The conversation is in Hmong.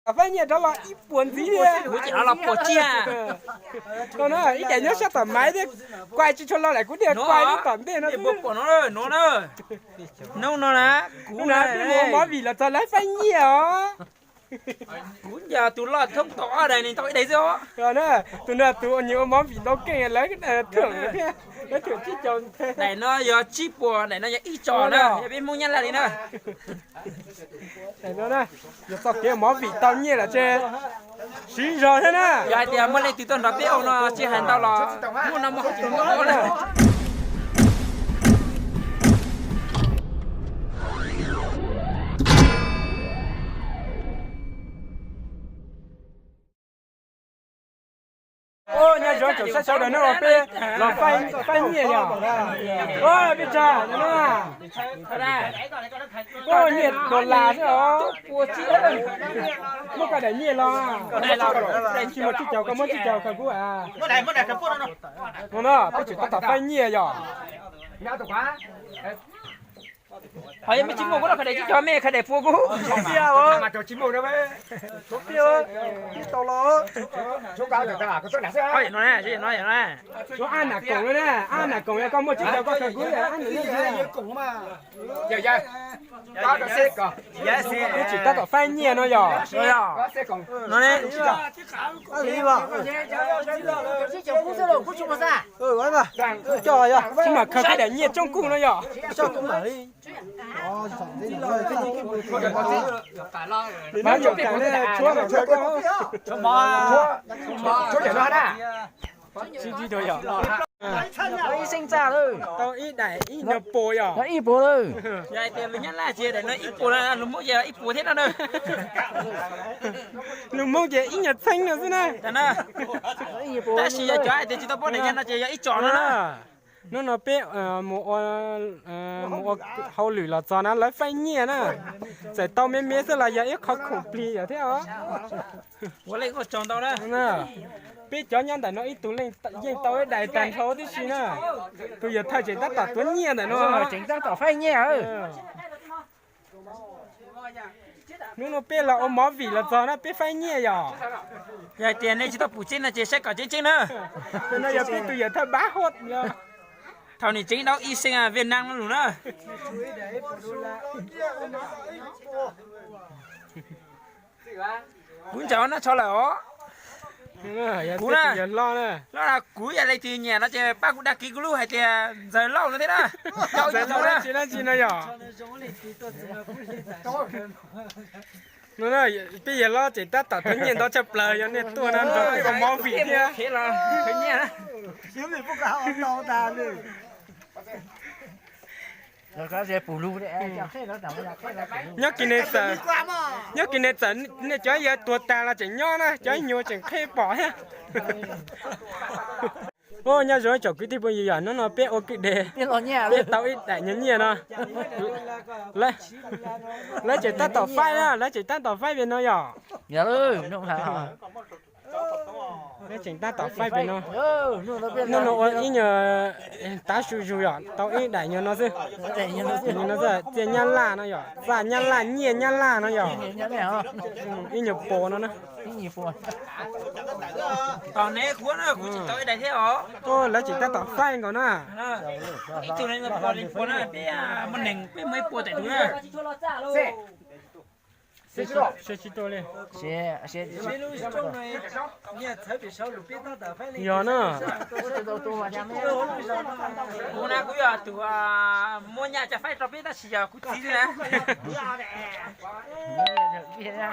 Faib nyiaj rov los ib puas ntxiv li. Kuv ces los puas tsiaj. Ib daim nyob sab tom maiv thiab, kuaj tsis tshua los lawm kuv thiaj kuaj lub tom ntej no xwb. Hnub no na, kuv na, ua movie los txog lawv faib nyiaj os. Kuv yog tus loj thoob tau ob daim, nws tau ib daim xwb os. Tus no tus nyias ua movie ntau keej lawv thwm thiab, lawv thwm tsib caug. Daim no yog tsib puas, daim no yog ib txog na, yog peb Hmoob Nyab Laj li na. Daim no na, yog txoj kev movie tau nyiaj lawm ces siv zog thiab na. Yog hais tias muaj leej twg tuaj nrog peb ua no tsis hais ntau los muaj no muaj haus tus no na. Nyob zoo tsoom saib sawv daws, hnub no peb los faib nyiaj yog. Peb tsa no, nyiaj dollar xwb os. Muab koj daim nyiaj los, tsis muaj tsib caug koj muab tsib caug kawg kuv. No no, peb tseem tab tom faib nyiaj yog. Ho yog mej tsis muaj kuv los khaws daim tsib caug, mej khaws daim pua kuv. Ab nam koom na, ab nam koom yog koj muaj tsib caug koj khaws kuv. Kuv tseem tab tom faib nyiaj no yog. Tsis mam khaws koj daim nyiaj tsoob kuj no yog. Tau ib daim ib nyuag puas yog. Yog hais tias lus Nyab Laj ces daim no ib puas, lus Hmoob ces ib puas thiab no na. Lus Hmoob ces ib nyuag txheeb no xwb na. Tab sis yog cov hais tias tsis tau paub daim nyiaj no ces yog ib txog no na. Hnub no peb mus ua, mus ua hauj lwm los txog na lawv faib nyiaj na. Txawm tau me me xwb los yog ib qho khoom plig yom thiab os. Ua leej ua tsaug ntau na. Peb cov nyob ntawm no ib tug leej yeej tau ib daim tag nrho tib si na. Tus yawg thawj tseem tab tom tuav nyiaj ntawm no. Tseem tab tom faib nyiaj. Hnub no peb los ua movie los txog na peb faib nyiaj yom. Yog hais tias nej tsis tau pum tseeb no ces saib kom tseeb tseeb na. Tus no yog peb tus yawm thawj pab hot. Thaum nws tseem dau ib xees Vietnam no lus na. Kuv ntsaum noj tsho lawm os. Kuv na, kuv yog leej twg nyiam no ces pab kuv dag kiv kuv lub hais tias Ntxawg Lauj no thiab na. Ntxawg Lauj dab tsi dab tsi no yom. No, peb yawg hlob tseem tab tom thawb nyiaj ntau tshaj plaws yog nej tuaj no nrog peb ua movie thiab. Nyob kis ne txawm, nyob kis ne txawm nej cov yawg tuag tag los tseem nyob na, cov nyuas tseem qheb pom thiab. Nyob zoo tsoom kwv tij phooj ywg, yog hnub no peb ua kwj deg, peb tau ib daim nyuag nyiaj no. Lawv tseem tab tom faib na, lawv tseem tab tom faib pem no yom. Lawv tseem tab tom faib pem no. Hnub no ua ib nyuag tav su zus yom, tau ib daim nyuag no xwb. Nyuag no xwb, txiaj Nyab Laj no yom, txaj Nyab Laj, nyiaj Nyab Laj no yom. Ib nyuag puas no na. Tos neb kuv na, kuv tsis tau ib daim thiab os. Lawv tseem tab tom faib nkaus na. Ib tug li puas li puas na, peb muaj neeg, peb muaj ib puas tawm tus na. Siab tsis tuaj li. Yog na. Kuv na kuv yog tus muab nyaj coj faib rau peb tab sis yog kuv txiv xwb na.